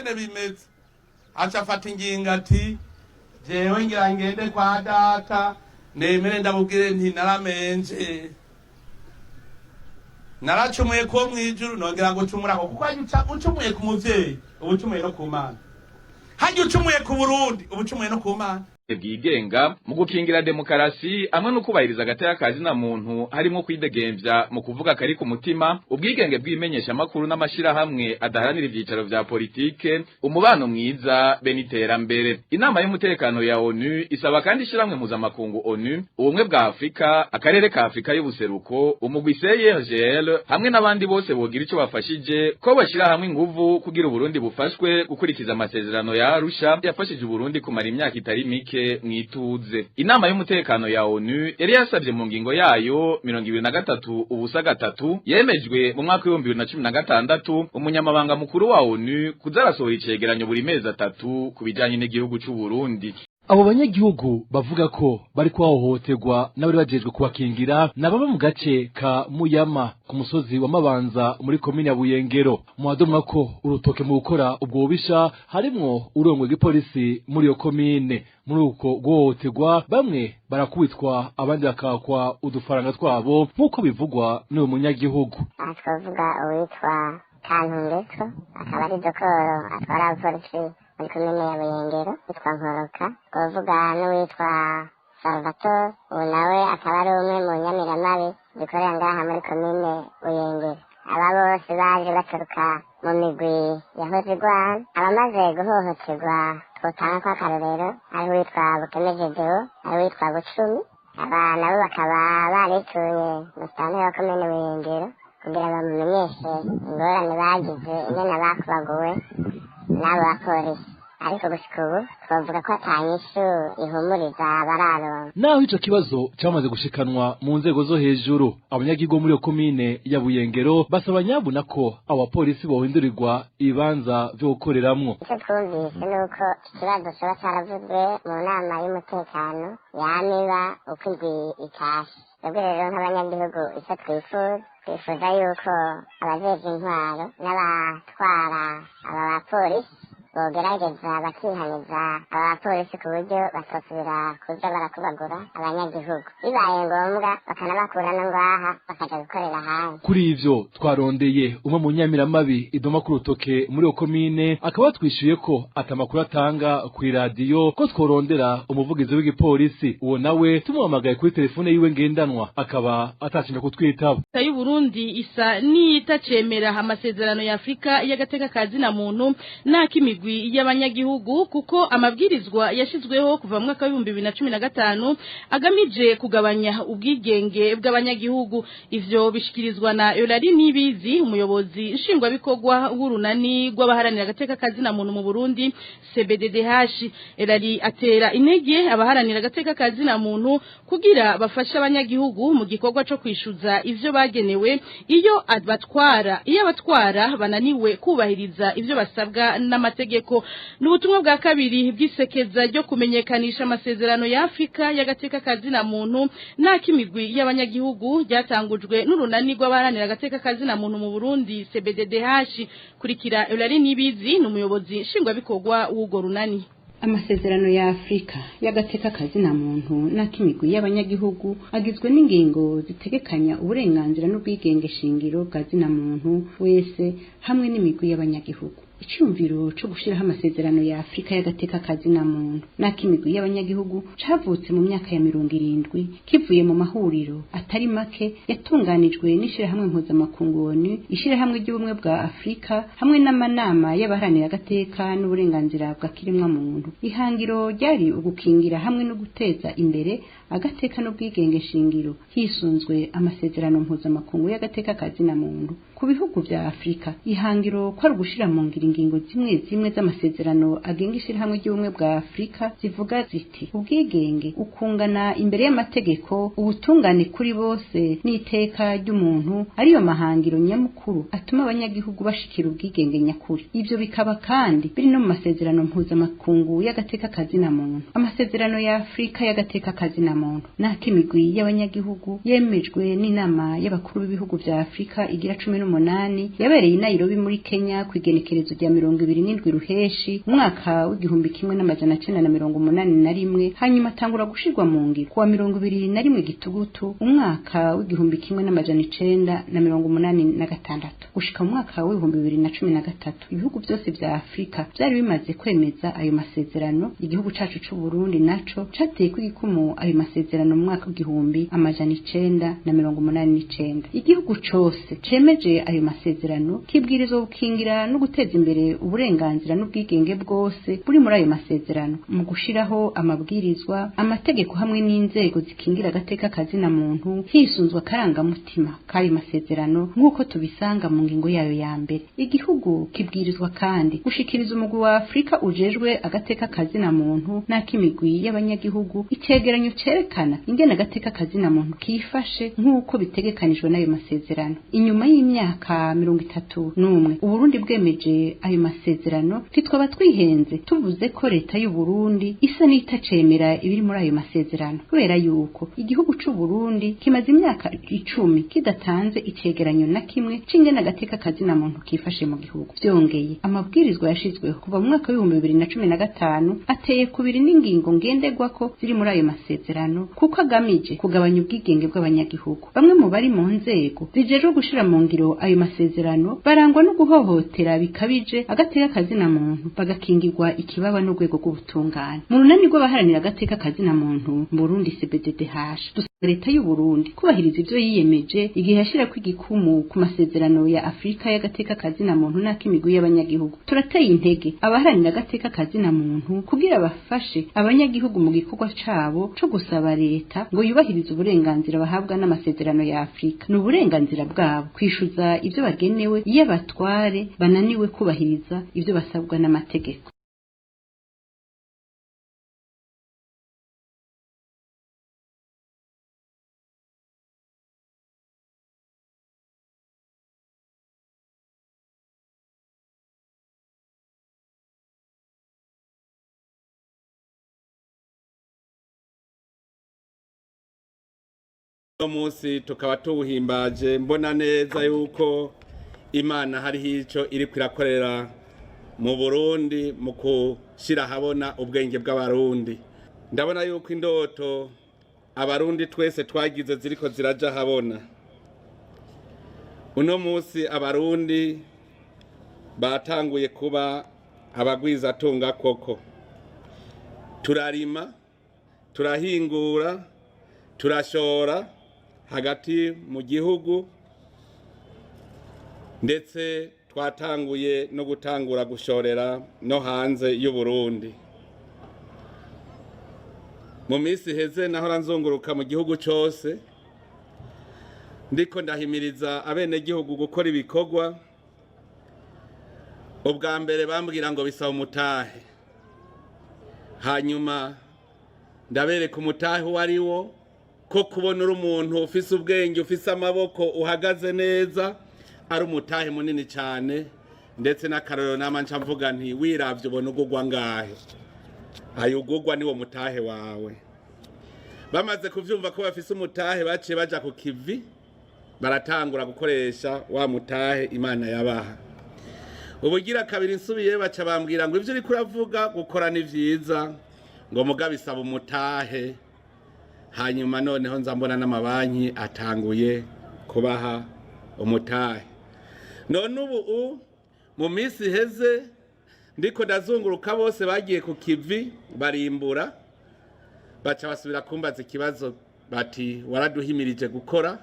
ingene bimeze. Aca afata ingingo ati: "Jewe ngira ngende kwa data, nemere ndamubwire nti naramenje, naracumuye ko mwijuru, nongera ngo cumurako." Kuko hajya ucumuye ku muvyeyi, uba ucumuye no ku Mana. Hajya ucumuye ku Burundi, uba ucumuye no ku Mana. Bwigenga mu gukingira demokarasi hamwe no kubahiriza agateka ka zina muntu, harimo kwidegemvya mu kuvuga kari ku mutima, ubwigenge bw'imenyesha makuru n'amashirahamwe adaharanira ivyicaro vya politike, umubano mwiza be n'iterambere. Inama y'umutekano ya ONU isaba kandi ishiramwe mpuzamakungu ONU, Ubumwe bwa Afrika, akarere ka Afrika y'ubuseruko, umugwi CIRGL hamwe n'abandi bose bogira ico bafashije, ko bashira hamwe inguvu kugira Uburundi bufashwe gukurikiza amasezerano ya Arusha yafashije Uburundi kumara imyaka itari mike mwituze. Inama y'umutekano ya ONU yari yasabye mu ngingo yayo 23-03 yemejwe mu mwaka wa 2016 umunyamabanga mukuru wa ONU kuzarasohora icegeranyo buri mezi 3 ku bijanye n'igihugu c'u Burundi. Abo banyagihugu bavuga ko bari kuhohoterwa n'abari bajejwe kubakingira na baba mu gace ka Muyama ku musozi wa Mabanza muri komine ya Buyengero. Muhadomwa ko urutoke mu gukora ubwo bubisha harimwo urongoye igipolisi muri iyo komine. Muri uko guhohoterwa, bamwe barakubitwa, abandi bakakwa udufaranga twabo, nk'uko bivugwa n'uyu munyagihugu. Aha twavuga uwitwa Kantungetso, akaba ari dokoro atwara abapolisi muri komine ya Buyengero, witwa Nkoroka. Twavuga n'uwitwa Salvatore, ubu nawe akaba ari umwe mu nyamiramabi zikorera ngaha muri komine Buyengero. Aba bose baje baturuka mu migwi yahoze igwana. Abamaze guhohoterwa twotanga ko akarorero ari uwitwa Bukemeje Deo, ari uwitwa Bucumi. Aba nabo bakaba barituye musitanteri wa komine Buyengero kugira bamumenyeshe ingorane bagize, ingene bakubaguwe n'abo bapolisi, ariko gushika ubu twavuga ko ata nyishu ihumuriza bararonka. Naho ico kibazo camaze gushikanwa mu nzego zo hejuru, abanyagihugu bo muri iyo komine ya Buyengero basaba nyabuna ko abo bapolisi bohindurirwa ibibanza vyo gukoreramwo. Icyo twumvise ni uko iki kibazo kiba caravuzwe mu nama y'umutekano yamiba uko indwi itashe. Twebwe rero nk'abanyagihugu, icyo twifuza, twifuza yuko abajejwe intwaro n'abatwara aba bapolisi bogerageza bakihaniza aba bapolisi ku buryo batosubira kuza barakubagura abanyagihugu, bibaye ngombwa bakanabakura no ngaha bakaja gukorera ahandi. Kuri ivyo twarondeye umwe mu nyamiramabi idoma ku rutoke muri iyo komine, akaba twishuye ko atamakuru atanga kw'iradiyo, ko tworondera umuvugizi w'igipolisi. Uwo nawe tumuhamagaye kuri telefone yiwe ngendanwa, akaba atashimye kutwitaba. Leta y'u Burundi isa n'itacemera amasezerano ya Afrika y'agateka ka zina muntu n'ak'imigwi y'abanyagihugu, kuko amabwirizwa yashizweho kuva mu mwaka wa 2015 agamije kugabanya ubwigenge bw'abanyagihugu. Ivyo bishikirizwa na Eulalie Nibizi, umuyobozi nshingwabikorwa w'urunani rw'abaharanira agateka ka zina muntu mu Burundi, CBDDH. Eulalie atera intege abaharanira agateka ka zina muntu kugira bafashe abanyagihugu mu gikorwa co kwishuza ivyo bagenewe iyo abatwara bananiwe kubahiriza ivyo basabwa n'amategeko. N'ubutumwa bwa kabiri bw'isekeza ryo kumenyekanisha amasezerano ya Afrika y'agateka ka zina muntu n'ak'imigwi y'abanyagihugu ryatangujwe n'urunani rw'abaharanira agateka ka zina muntu mu Burundi, CBDDH. Kurikira Eulalie Nibizi, n'umuyobozi nshingwabikorwa w'urwo runani. Amasezerano ya Afrika y'agateka kazina muntu n'ak'imigwi y'abanyagihugu agizwe n'ingingo zitegekanya uburenganzira n'ubwigenge shingiro bwa zina muntu wese hamwe n'imigwi y'abanyagihugu. Icyumviro cyo gushyiraho amasezerano ya Afrika y'agateka kazina muntu n'ak'imigwi y'abanyagihugu cavutse mu myaka ya 70, kivuye mu mahuriro atari make yatunganijwe n'ishirahamwe mpuzamakungu ONU, ishirahamwe ry'Ubumwe bwa Afrika hamwe n'amanama y'abaharanira agateka n'uburenganzira bwa kiremwa muntu. Ihangiro ryari ugukingira hamwe no guteza imbere agateka n'ubwigenge shingiro hisunzwe amasezerano mpuzamakungu y'agateka kazina muntu. Ku bihugu vya Afrika, ihangiro ko ari ugushira mu ngiro ingingo zimwe zimwe z'amasezerano agenga ishirahamwe ry'Ubumwe bwa Afrika, zivuga ziti: ubwigenge, ukungana imbere y'amategeko, ubutungane kuri bose n'iteka ry'umuntu ariyo mahangiro nyamukuru atuma abanyagihugu bashikira ubwigenge nyakuri. Ivyo bikaba kandi biri no mu masezerano mpuzamakungu y'agateka kazina muntu. Amasezerano ya Afrika y'agateka kazina muntu n'ak'imigwi y'abanyagihugu yemejwe n'inama y'abakuru b'ibihugu vya Afrika igira cumi n'umunani. n'umunani yabereye i Nairobi muri Kenya ku igenekerezo rya 27 Ruheshi umwaka w'1981, hanyuma atangura gushirwa mu ngiro kuwa 21 Gitugutu umwaka w'1986 gushika mu mwaka w'2013. Ibihugu byose vya Afrika byari bimaze kwemeza ayo masezerano. Igihugu cacu c'u Burundi naco cateye kw'igikumu ayo masezerano mu mwaka w'1989. Igihugu cose cemeje ayo masezerano kibwirizwa gukingira no guteza imbere uburenganzira n'ubwigenge bwose buri muri ayo masezerano mu gushiraho amabwirizwa, amategeko hamwe n'inzego zikingira agateka kazina muntu hisunzwe akarangamutima k'ayo masezerano nk'uko tubisanga mu ngingo yayo ya mbere. Igihugu kibwirizwa kandi gushikiriza umugwi wa Afrika ujejwe agateka kazina muntu n'ak'imigwi y'abanyagihugu icegeranyo cerekana ingene agateka kazina muntu kifashe nk'uko bitegekanijwe n'ayo masezerano. Inyuma y'imyaka 31 Uburundi bwemeje ayo masezerano, titwaba twihenze tuvuze ko leta y'u Burundi isa n'itacemera ibiri muri ayo masezerano, kubera yuko igihugu c'u Burundi kimaze imyaka 10 kidatanze icegeranyo na kimwe c'ingene agateka kazina muntu kifashe mu gihugu. Vyongeye, amabwirizwa yashizweho kuva mu mwaka w'2015 ateye kubiri n'ingingo ngenderwako ziri muri ayo masezerano, kuko agamije kugabanya ubwigenge bw'abanyagihugu. Bamwe mu bari mu nzego zijejwe gushira mu ngiro ayo masezerano barangwa no guhohotera bikabije agateka kazina muntu, bagakingirwa ikibaba n'urwego rw'ubutungane. Mu runani rw'abaharanira agateka kazina muntu mu Burundi CBDDH, leta y'u Burundi kubahiriza ivyo yiyemeje igihe yashirako igikumu ku masezerano ya Afrika y'agateka kazina muntu n'ak'imigwi y'abanyagihugu. Turateye intege abaharanira agateka kazina muntu kugira bafashe abanyagihugu mu gikorwa cabo co gusaba leta ngo yubahirize uburenganzira bahabwa n'amasezerano ya Afrika. Ni uburenganzira bwabo kwishuza ivyo bagenewe iyo abatware bananiwe kubahiriza ivyo basabwa n'amategeko. Uno munsi tukaba tuwuhimbaje mbona neza yuko Imana hariho ico iriko irakorera mu Burundi mu kushira habona ubwenge bw'Abarundi. Ndabona yuko indoto Abarundi twese twagize ziriko ziraja habona. Uno munsi Abarundi batanguye kuba abagwizatunga koko. Turarima, turahingura, turashora hagati mu gihugu, ndetse twatanguye no gutangura gushorera no hanze y'u Burundi. Mu minsi iheze nahora nzunguruka mu gihugu cose ndiko ndahimiriza abenegihugu gukora ibikorwa. Ubwa mbere bambwira ngo bisaba umutahe, hanyuma ndabereka umutahe uwo ari wo, ko kubona uri umuntu ufise ubwenge, ufise amaboko, uhagaze neza, ari umutahe munini cyane. Ndetse n'akarorero nama nca mvuga nti wiravye ubona ugugwa ngahe, ayo ugugwa niwo mutahe wawe. Bamaze kuvyumva ko bafise umutahe, baciye baja ku kivi baratangura gukoresha wa mutahe Imana yabaha. Ubugira kabiri nsubiye baca bambwira ngo ivyo uriko uravuga gukora ni vyiza, ngo mugabe isaba umutahe. Hanyuma noneho nza mbona n'amabanki atanguye kubaha umutahe. None ubu mu minsi iheze ndiko ndazunguruka bose bagiye ku kivi barimbura, baca basubira kumbaza ikibazo bati waraduhimirije gukora,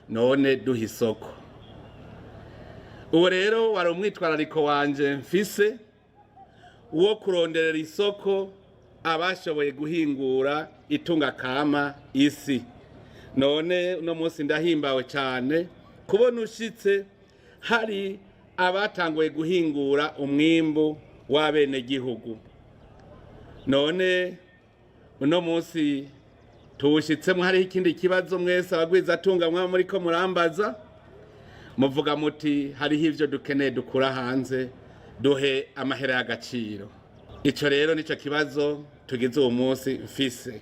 none duha isoko. Ubu rero wari umwitwarariko wanje mfise wo kuronderera isoko abashoboye guhingura itunga kama isi. None uno munsi ndahimbawe cyane kubona ushitse hari abatanguye guhingura umwimbu w'abenegihugu. None uno munsi tuwushitsemo hariho ikindi kibazo mwese abagwizatunga mwaba muriko murambaza, muvuga muti hariho ivyo dukeneye dukura hanze, duhe amahera y'agaciro. Ico rero nico kibazo tugize uwo munsi mfise.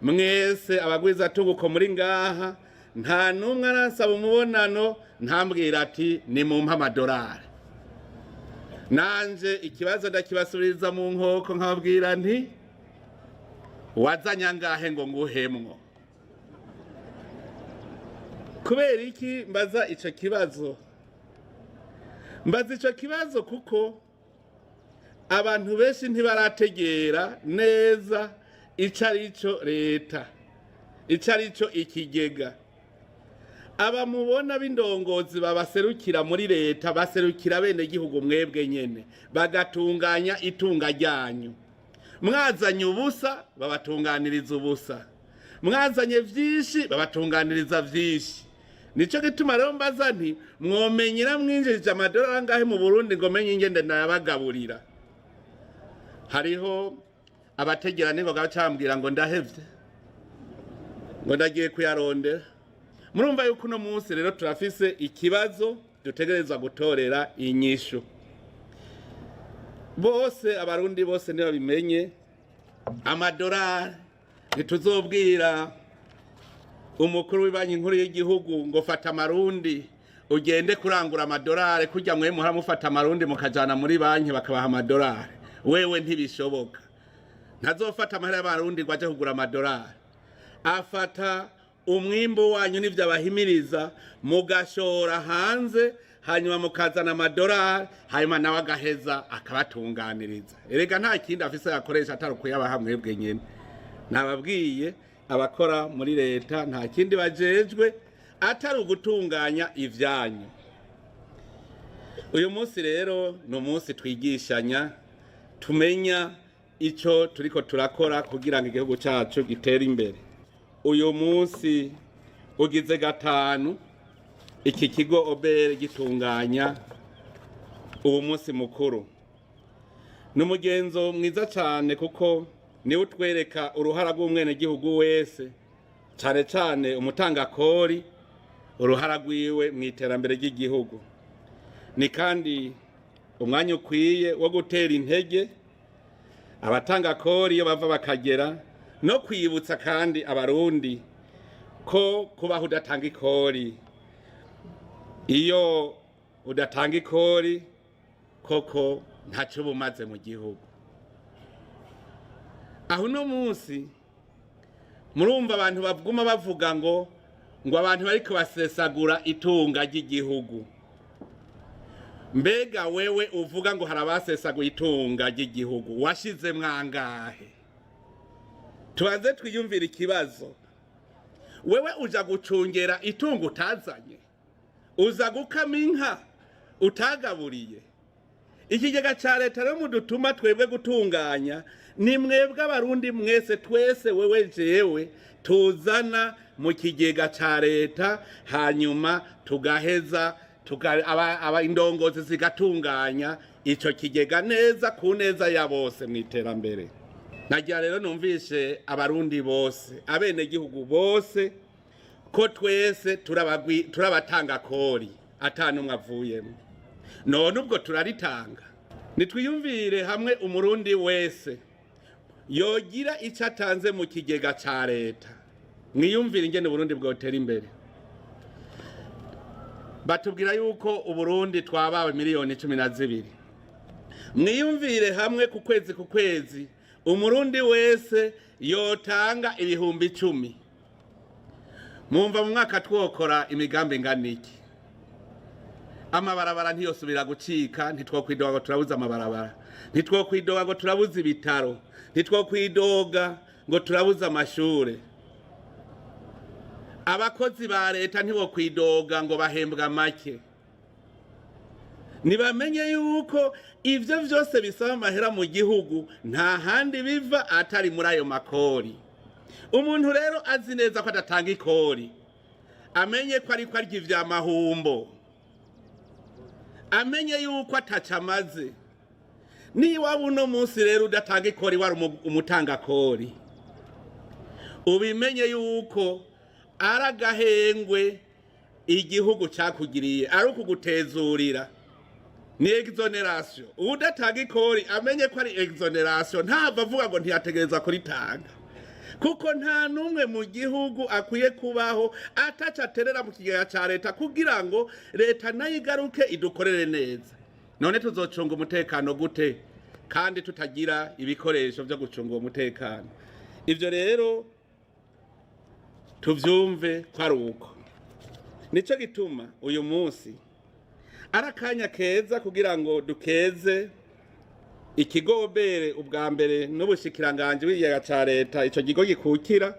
Mwese abagwizatunga uko muri ngaha Nta n'umwe aransaba umubonano ntambwira ati nimumpe amadolari. Nanje ikibazo ndakibasubiriza mu nkoko, nkababwira nti: "Wazanye angahe ngo nguhemwo?" Kubera iki mbaza ico kibazo? Mbaza ico kibazo kuko abantu benshi ntibarategera neza ico ari cyo leta, ico ari cyo ikigega. Abamubona b'indongozi babaserukira muri leta baserukira bene gihugu, mwebwe nyene, bagatunganya itunga ryanyu. Mwazanye ubusa, babatunganiriza ubusa; mwazanye vyinshi, babatunganiriza vyinshi. Nico gituma rero mbaza nti: "Mwomenyera mwinjirije amadolari angahe mu Burundi ngo menye ingende nayabagaburira?" Hariho abategera ningoga bacambwira ngo ndahevye, ngo ndagiye kuyarondera. Murumva yuko uno munsi rero turafise ikibazo dutegerezwa gutorera inyishu. Bose, Abarundi bose nibabimenye, amadolari ntituzobwira umukuru w'ibanki nkuru y'igihugu ngo fata amarundi ugende kurangura amadolari, kurya mwe muhora mufata amarundi mukajana muri banki bakabaha amadolari. Wewe ntibishoboka, ntazofata amahera y'Abarundi ngo aje kugura amadolari. Afata umwimbu wanyu n'ivyo abahimiriza mugashora hanze, hanyuma mukazana amadolari, hanyuma nawe agaheza akabatunganiriza. Erega nta kindi afise yakoresha atari ukuyabaha mwebwe nyene. Nababwiye, abakora muri leta nta kindi bajejwe atari ugutunganya ivyanyu. Uyu munsi rero ni umunsi twigishanya, tumenya ico turiko turakora kugira ngo igihugu cacu gitere imbere. Uyu munsi ugize gatanu iki kigo OBR gitunganya uwo munsi mukuru. Ni umugenzo mwiza cyane kuko niwe utwereka uruhara rw'umwenegihugu wese, cyane cyane umutangakori, uruhara rwiwe mu iterambere ry'igihugu. Ni kandi umwanya ukwiye wo gutera intege abatangakori iyo bava bakagera, no kwibutsa kandi Abarundi ko kubaho udatanga ikori, iyo udatanga ikori koko ntacyo bumaze mu gihugu. Aho uno munsi murumva abantu baguma bavuga ngo abantu bariko basesagura itunga ry'igihugu. Mbega wewe uvuga ngo hari abasesaguye itunga ry'igihugu, washize mwangahe? Tubanze twiyumvire ikibazo. Wewe uja gucungera itungo utazanye? Uza gukama inka utagaburiye? Ikigega ca leta rero mudutuma twebwe gutunganya ni mwebwe Abarundi mwese, twese, wewe, jewe, tuzana mu kigega ca leta, hanyuma tugaheza indongozi zigatunganya ico kigega neza ku neza ya bose mu iterambere. Nagira rero numvishe Abarundi bose, abenegihugu bose, ko twese turabatanga kori atanumwe avuyemo. None ubwo turaritanga? Nitwiyumvire hamwe Umurundi wese yogira icyo atanze mu kigega ca leta, mwiyumvire ingene Uburundi bwotera imbere. Batubwira yuko Uburundi twabawe miliyoni 12. Mwiyumvire hamwe ku kwezi, ku kwezi Umurundi wese yotanga 10,000, mumva mu mwaka twokora imigambi ingana iki? Amabarabara ntiyosubira gucika, ntitwokwidoga ngo turabuze amabarabara, ntitwokwidoga ngo turabuze ibitaro, ntitwokwidoga ngo turabuze amashure. Abakozi ba leta ntibokwidoga ngo bahembwa make. Nibamenye yuko ivyo vyose bisaba amahera mu gihugu nta handi biva atari muri ayo makori. Umuntu rero azi neza ko adatanga ikori, amenye ko ariko arya ivya mahumbo, amenye yuko ataca amaze. Niba uno munsi rero udatanga ikori, wari umutangakori, ubimenye yuko ari agahengwe igihugu cakugiriye, ari ukugutezurira, ni exonération. Udatanga ikori amenye ko ari exonération, ntava avuga ngo ntiyategereza kuritanga. Kuko nta n'umwe mu gihugu akwiye kubaho ataca aterera mu kigega cya leta kugira ngo leta nayo igaruke idukorere neza. None tuzocunga umutekano gute kandi tutagira ibikoresho byo gucunga uwo mutekano? Ibyo rero tubyumve ko ari uko. Nicyo gituma uyu munsi ari akanya keza kugira ngo dukeze ikigobere ubwa mbere n'ubushikiranganji bw'ikigega cya leta, icyo kigo gikukira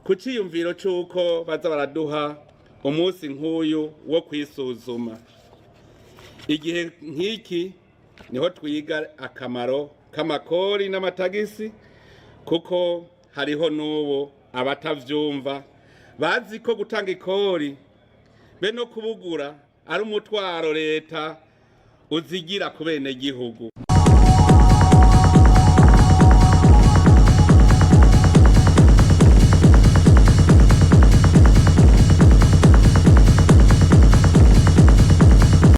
ku cyiyumviro cy'uko baza baraduha umunsi nk'uyu wo kwisuzuma. Igihe nk'iki niho twiga akamaro k'amakori n'amatagisi, kuko hariho n'ubu abatavyumva bazi ko gutanga ikori be no kubugura ari umutwaro leta uzigira ku benegihugu.